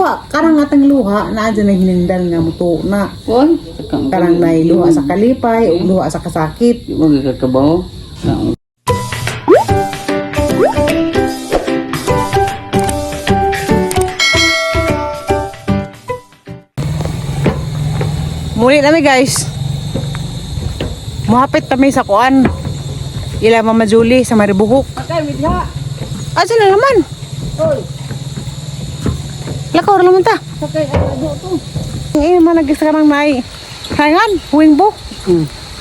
Luha, karang atang luha naa dyan na hinungdan nga mutuo na. Oy, sakang Karang nay luha sa kalipay ug luha sa kasakit. Di ba gikakabaw? Sakang Muli nami, guys. Muhapit kami sa kuan. Ila Mama Julie sa Maribuhok. Akay midha. Asa na naman? Oy, Lakaw ra naman ta. sakay ang ado to. Ngayon man nagis ka ng nay. Hangan, huwing bo.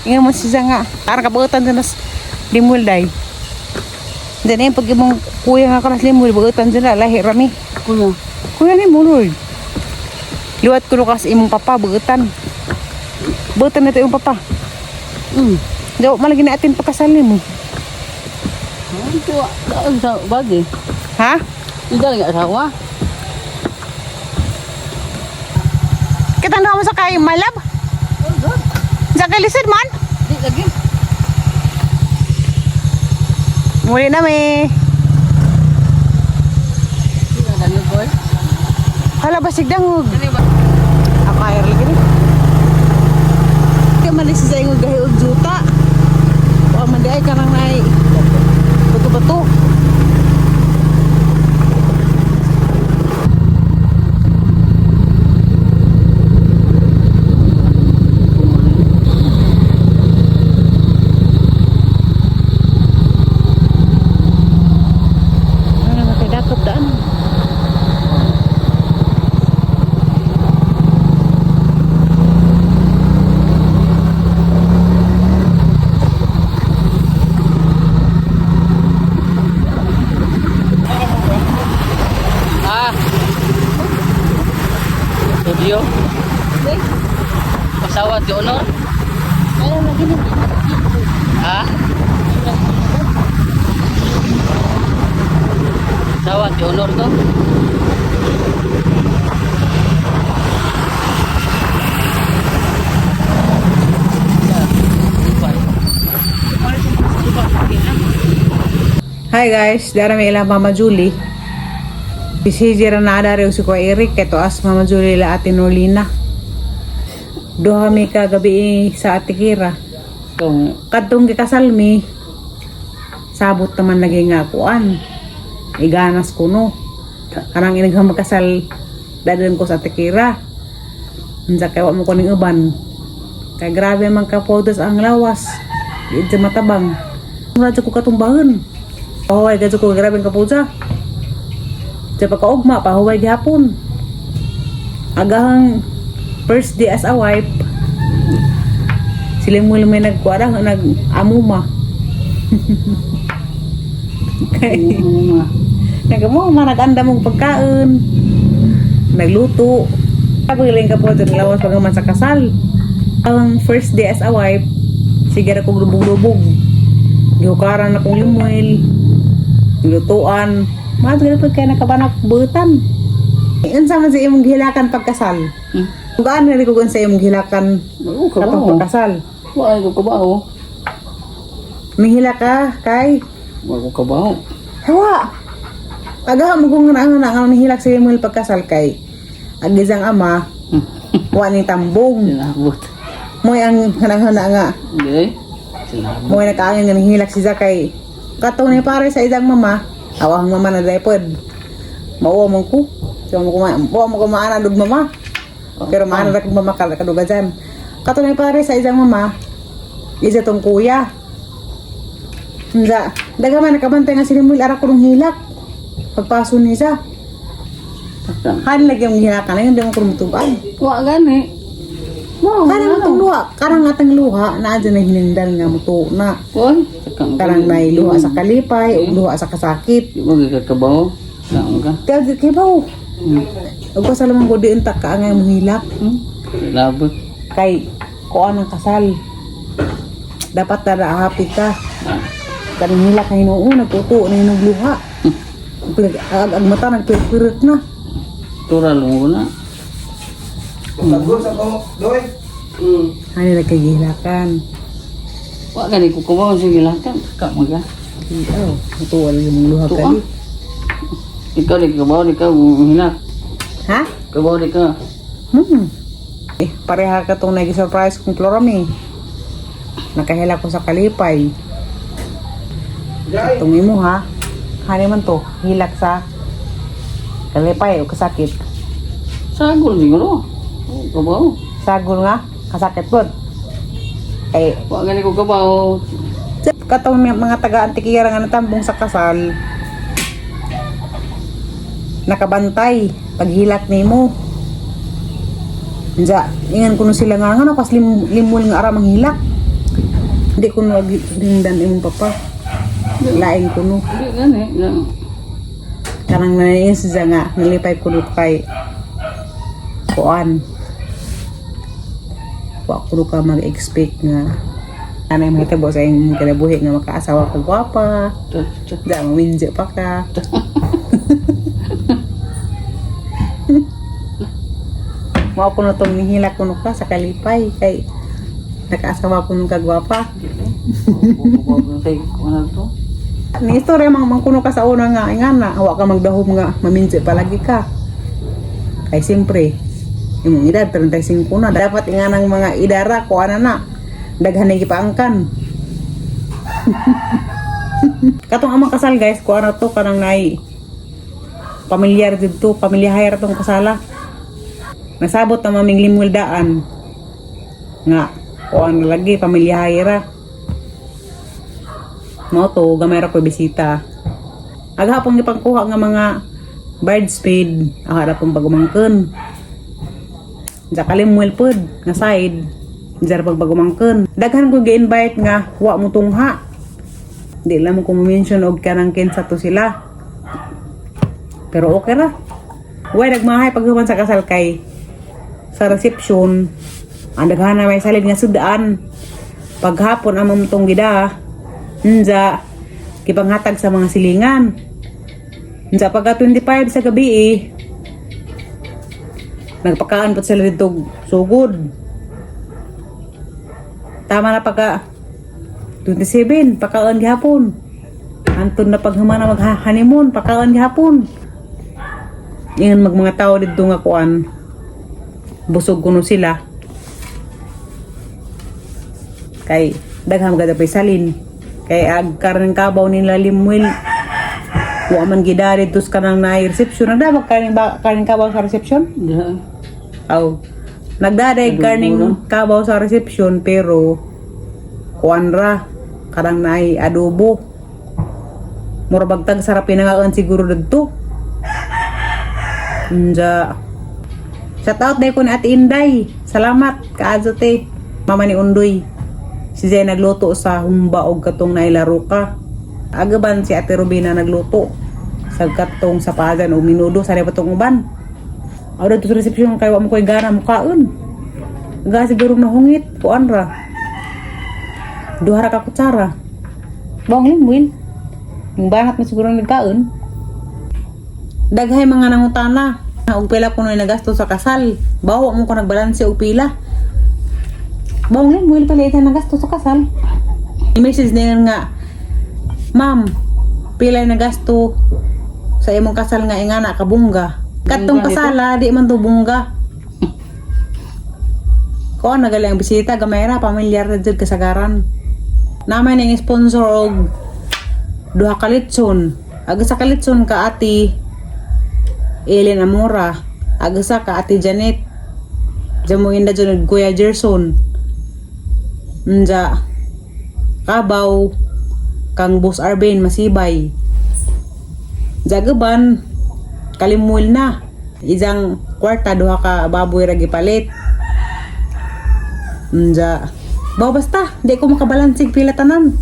Ingan mo siya nga. Karang kabuutan dyan nas limul day. Diyan eh, pag imong kuya nga kanas limul, buutan dyan na, lahi rami. Kuya. Kuya ni mo, Lord. Liwat ko kas imong papa, buutan. Buutan na ito imong papa. Daw, malagi na atin pagkasal ni mo. Ito, daan sa bagi. Ha? Ida nga asawa. Kitang mo sa kay Malab? Sa kay Lisod man? Di lagi. Muli na may. Di na dangog boy. Hala, basig dangog. Dili ba? Ako ayar lagi ni. Kaya man sa ingon gahi og juta. Wa man di ay kanang nay. Bato-bato. Ano na kay dakop daan? Ah. Studio. Asawa ti Honor. Ha? Asawa ti Honor to. Hi guys, dara may ilang Mama Julie. Si Jira na adari si Kuya Eric kay tuas Mama Julie la Ate Norlina. Duha mi kagabi sa Ate Kira. Ikaw, Kadtong gikasal mi, sabot naman lagi nga kuan. Iganas ko no. Kanang inaghang magkasal dadalhin ko sa Ate Kira. Unsa kay wa mo ko ning uban. Kay grabe man ka podos ang lawas. Di sa matabang. Mura jud ko katumbahan. Pahuway ka jud ko grabe ang kapusa. Sa pagkaugma, pahuway gihapon. Agahang first day as a wife, sila mo may nagkuara, nag-amuma. Kay, mga nag-amuma, nag-anda mong pagkaon, nagluto. Pagaling ka po sa lawas pag sa kasal. Ang first day as a wife, sige ra kong lubog-lubog. Gihukaran akong limuel, lutuan. Mga ganun po kaya nakabanak butan. Unsa man sa imong gihilakan pagkasal? Kung gaano rin ko sa imong gihilakan Oo, katong kabaho. pagkasal? Wala ko kabaho. Mihila ka kay Wala ko kabaho. Hawa. Agaha mo kung nga nga nga nihilak sa imong pagkasal kay ang isang ama wa ni tambong. Sinabot. Mo'y ang hanang-hana nga. Hindi. Sinabot. Mo'y nakaangin nga nihilak siya kay katong ni pare sa isang mama. Awang mama na daypod. Mauwa man ko. Wa mo ko wa mo ko maana dug mama. Pero maana ra kong mama kadugajan. Katong ni pare sa isang mama, isa tong kuya. Unsa, daga man nakabantay nga sila ara ko hilak. Pagpaso ni siya. Han lagi ang hilakan na yun, di mo ko mutuban. Wa gani. Wa. Kanang atong luha, karang atang luha, naa dyan na hinungdan nga mutuo na. Oy, sakang Karang nay luha sa kalipay, ug luha sa kasakit. Di ba gikakabaho? Saan ka? Kaya kay baw. Ug kasal man ko di unta ka nga mohilak Sinabot. kay kuan ang kasal. Dapat dara happy ka. Kanang hilak na hinuon, nagtuto na hinog luha. Ag, ag mata nagpirpirit na. Tura mo na. Hani nagkagihilakan. Wa gani ko kabaho sa gilakan. Ka maga. Oh, mutuo lagi mong luha Tuwa. kali. Ikaw di kabaho, ikaw hilak. Ha? Kabaw di ka. Eh, pareha ka tong nag-surprise kong Clorami. Nakahila ko sa kalipay. Itong imo ha. Hani man to, hilak sa kalipay o kasakit. Sagol siguro. Oh, kabaw. Sagol nga, kasakit pod. Eh, Wa gani ko kabaw. katong mga taga-antikira nga natambong sa kasal, nakabantay paghilak nimo. Unsa, ingan kuno sila nga nga kas limul nga ara manghilak. Hindi kuno rindan imong papa. Lain kuno. Di gani. Kanang nainis siya nga nalipay kuno kay kuan. Wa kuno ka mag-expect nga anay mahitabo sa imong kinabuhi nga makaasawa ka gwapa. Da maminjo pa ka. Mao kuno tong nihila kuno ka sa kalipay kay nakaasawa kuno ka gwapa. To. Ni istorya mang mangkuno ka sa una nga ingana, wa ka magdahom nga maminjo palagi ka. Kay siyempre, imong edad 35 na, dapat inganang mga idara ko ana na daghan na gipaangkan. Katong amang kasal, guys, ko ana to kanang nay pamilyar didto, pamilyahayar tong kasala. Nasabot na maming limuldaan nga kuan na lagi pamilyahayra. Mao to gamay ra ko bisita. Aga pong gipangkuha nga mga bridesmaid, aga ra pong pagumangkon. Sa kalimwel pod nga side, diyan ra pag pagumangkon. Daghan ko gi-invite nga wa mo tungha. Di lang mo ko mention og kanang kinsa to sila. Pero okay ra. Way nagmahay paghuman sa kasal kay sa reception ang daghan na may salid nga sudaan. Paghapon ang mamutong gida, nza gipanghatag sa mga silingan. Nza pagka 25 sa gabi eh, nagpakaan po sila dito og sugod. Tama na pagka 27, pakaon gihapon. Anton na paghumana mag-honeymoon, pakaon gihapon. Ingon mag mga tao dito nga kuan. Busog kuno sila. Kay daghang gada pay salin. Kay ag karning kabaw nila limwil. Wa man gida dito sa kanang naay reception. Nagdamag karning karning kabaw sa reception? Diha. Aw. Nagdaday Adobo karning ra. kabaw sa reception pero kuan ra karang naay adobo. Mura bagtag sarap pinangaon siguro didto. Unja. Shout out day ko ni Ate Inday. Salamat kaadzo te. Mama ni Undoy. Si Zay nagluto sa humba og katong nailaro ka. Agaban si Ate Rubina nagluto sa katong sa pagan o minudo sa patong uban. Awra to sa reception kay wa mo koy gana mukaon. Ga siguro nahungit kuan ra. Duha ra ka kutsara. Bong limwil. Yung banat mo siguro nagkaon. Daghay mga nangutana. Og pila kuno nagasto sa kasal. Bawa mo ko nagbalanse og pila. Bong limwil pala ita nagasto sa kasal. I-message na yun nga, "Ma'am, pila yung nagasto sa imong kasal nga ingana kabungga?" Katong Bungga nito? kasala, di man to bungga. Kuan nagali ang bisita, gamay ra, pamilyar na jud kasagaran. Naman ang sponsor og duha ka litson. Aga sa kalitson ka Ate Ellen Amora. Aga sa ka Ate Janet. Jamuin na dyan Kuya Gerson. Nja kabaw kang Boss Arben Masibay. Jagaban kalimul na. Isang kwarta duha ka baboy ra gipalit. Nja. Baw basta, di ko makabalansig pila tanan.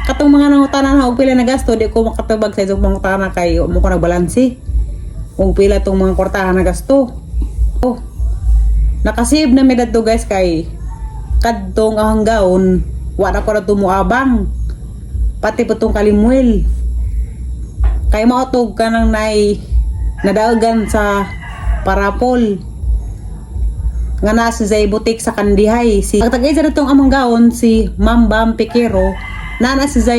Katong mga nangutana na og pila na gasto, di ko makatubag sa isang pangutana kay mo ko nagbalanse. Kung pila tong mga kwartahan na gasto. Oh. Nakasave na mi dadto, guys, kay kadtong ahanggaon wa na ko na tumuabang. Pati po tong kalimuel. Kay mautog ka nang nay nadaogan sa parapol nga nasa sa butik sa Kandihay. Si ang tagay sa ditong among gaon si Ma'am Bam Piquero na nasa sa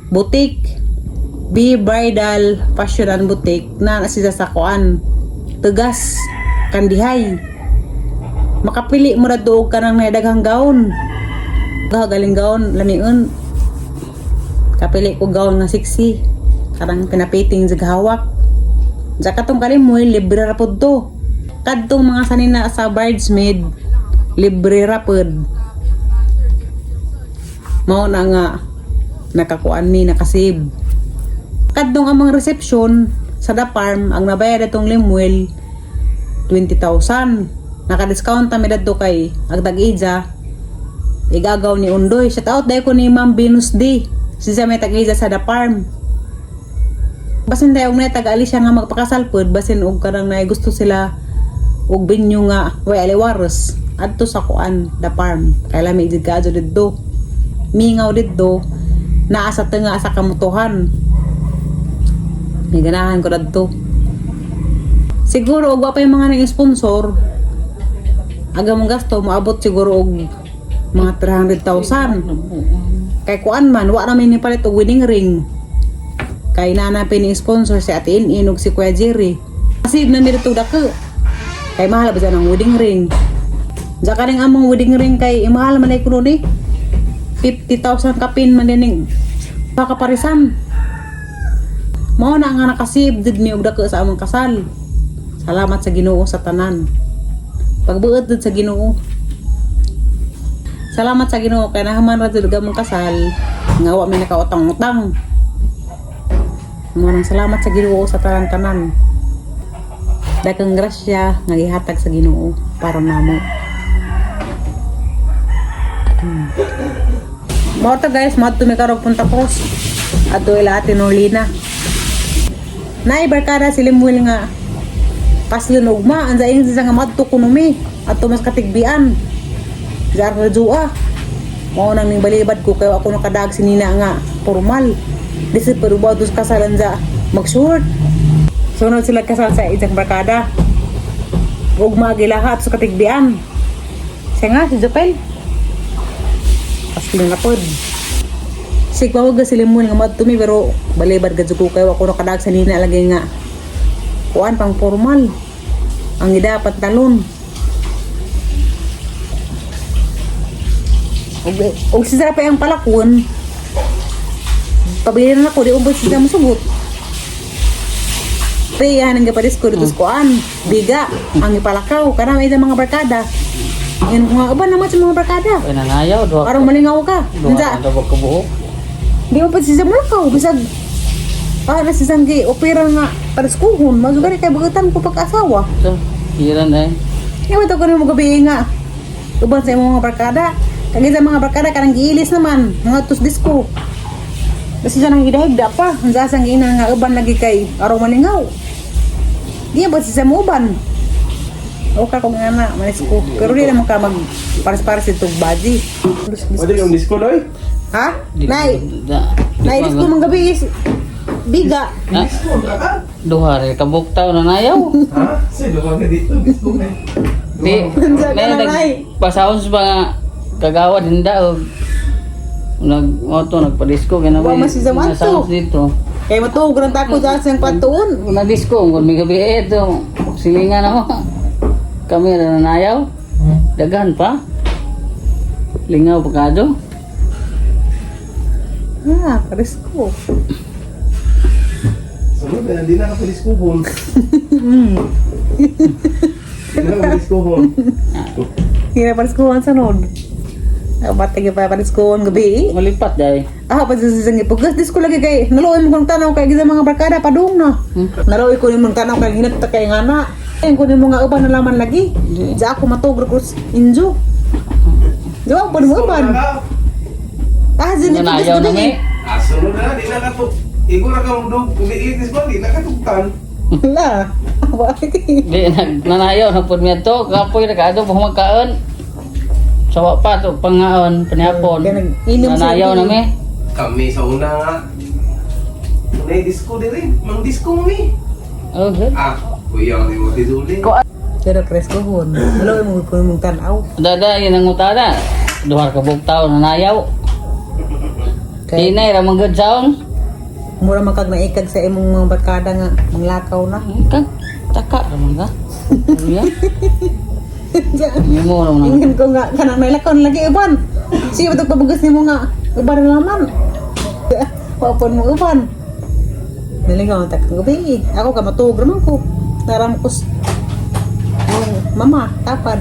butik. B Bridal Fashion and Boutique na sila sa kuan. Tugas Kandihay. Makapili mo na doog ka ng naidaghang gown. Gagaling gown, lamiun. Kapili ko gown nga sexy. Karang pinapiting sa hawak. Diya katong kalimoy, libre ra pod to. Kadtong mga sanina sa bridesmaid, libre ra pod. Mao na nga nakakuan mi, nakasave. Kadtong amang reception sa The Farm, ang nabayad atong Limuel, 20,000. Naka-discount kami dadto kay agtag-ija. Igagaw ni Undoy. Shout out dahil ko ni Ma'am Venus D. Siya may tag-ija sa The Farm. Basin tayo og taga siya nga magpakasal pod, basin og kanang naay gusto sila og venue nga way aliwaros adto sa kuan, The Farm, kay lami jud kaadto didto, mingaw didto, naa sa tunga sa kamutuhan. May ganahan ko didto siguro og wa pa yung mga nang sponsor aga mong gasto moabot siguro og mga 300,000 kay kuan man, wa namin ni palit og wedding ring kay nanapin ni sponsor si Ate In ug si Kuya Jerry. Kasi na mi dito dako. Kay mahal ba ang wedding ring? Diya ka ning among wedding ring kay imahal man ay kuno ni. 50,000 kapin man dining pakaparisan. Mao na nga nakasave did mi og dako sa among kasal. Salamat sa Ginoo sa tanan. Pagbuot did sa Ginoo. Salamat sa Ginoo kay nahaman ra jud among kasal nga wa mi nakautang-utang. Maraming salamat sa Ginoo sa tanan-tanan. Daghang grasya nga gihatag sa Ginoo para namo. Mao to guys, mao to mi karong Punta Cruz. Adto ila Ate Norlina. Naay barkada si Limuel nga paslon ugma ang saing siya nga madto kuno mi adto mas katigbian. Jar jua. Mao nang ning balibad ko kay ako nakadag si Nina nga formal. Di sa pero ba dos kasalan sa mag-short. Sunod sila kasal sa isang barkada. Ug magilahat sa katigbian. Siya nga, si Jopel. Paslon na pod. Sigwa wag sila mo nga madtumi pero balibad gad ko kay ako nakadag sa Nina lagi nga kuan pang formal. Ang ida pantalon. Og si pa ang palakon. Pabilin na ko di ubos siya musugot. Pre, ang gapadis ko dito sa kuan. Biga, ang ipalakaw. Kana may mga barkada. Yan nga, uban naman sa mga barkada. Ay nanayaw duha. Parang malingaw ka. Duha Unsa? ka ba kabuhok? Di mo pa siya mulakaw. Bisag, para si Sanggi, opera nga, para sa kuhon. Masugari kay bagatan ko pag-asawa. So, hiran ay. Nga ba ito ko gabi nga? Uban sa imong mga barkada. Kagi sa mga barkada, kanang giilis naman. Mga tus disco. Kasi siya nang higda pa. Ang sasang ina nga uban lagi kay araw malingaw. Di ba siya mo uban? Okay kung nga na, malis ko. Pero di naman ka mag pares-pares itong baji. Pwede yung disco, Loy? Ha? Nay, nay, disco mang gabi is biga. Ha? Duha rin kabuk taw nanayaw. Ha? Sino ka dito? Disco na. Di, Unsa ka may na, Nay? nagpasahon sa mga kagawad hinda og nag moto nagpa-disco kay na Wa man si Zamanto. sounds dito. Kay matuog ran tako sa asang patuon. Na disco kung may gabi eh, ito silingan ako. Kami ra nanayaw. Daghan pa. Lingaw pa kado. Ha, pares ko. Sunod na, hindi na ka disco hon. Hindi na ka disco hon. Hindi na pares ko ang sanod. Batag pa pares ko ang gabi. Malipat dai. Ah, pa sa sisang ipugas dis ko lagi kay naluoy mo kong tanaw kay gisa mga barkada padung na. Naluoy ko nimong tanaw kay hinat kay nga na. Ay ko nimo nga uban na laman lagi. Di. Di ako matug ra injo. Di pa mo uban. Ah, zin ipugas Nanayaw na gabi. mi. Ah, sunod na, di na ka to. Igo na ka mong dog. Kung di disco, di na ka tugtan. La. Bakit? Di nag nanayaw na pud mi adto kapoy na kaadto magkaon. Sawa pa to pangaon panihapon. Kaya nag-inom sa Nanayaw na mi. Kami sa una nga. Unay disco di rin. Mang disco mi. Oh, good. Ah, kuya ni mo tizuli. Pero presko hon. Naluoy mo ko nimong tanaw. Dada yun ang utada. Duha ka bugtaw nanayaw. Kay Tinay ra man gud saon. Mura man kag naikag sa imong mga barkada nga manglakaw na. Ay, kag taka raman ka. Ano yan? Imo raman na. Ingan ko nga kanang nailakaw na lagi uban. Sige ba pabugos nimo nga uban na laman. Wapon mo uban. Naligaw ang takang gabi. Ako ka matuog raman ko. Naram ko mama, tapad.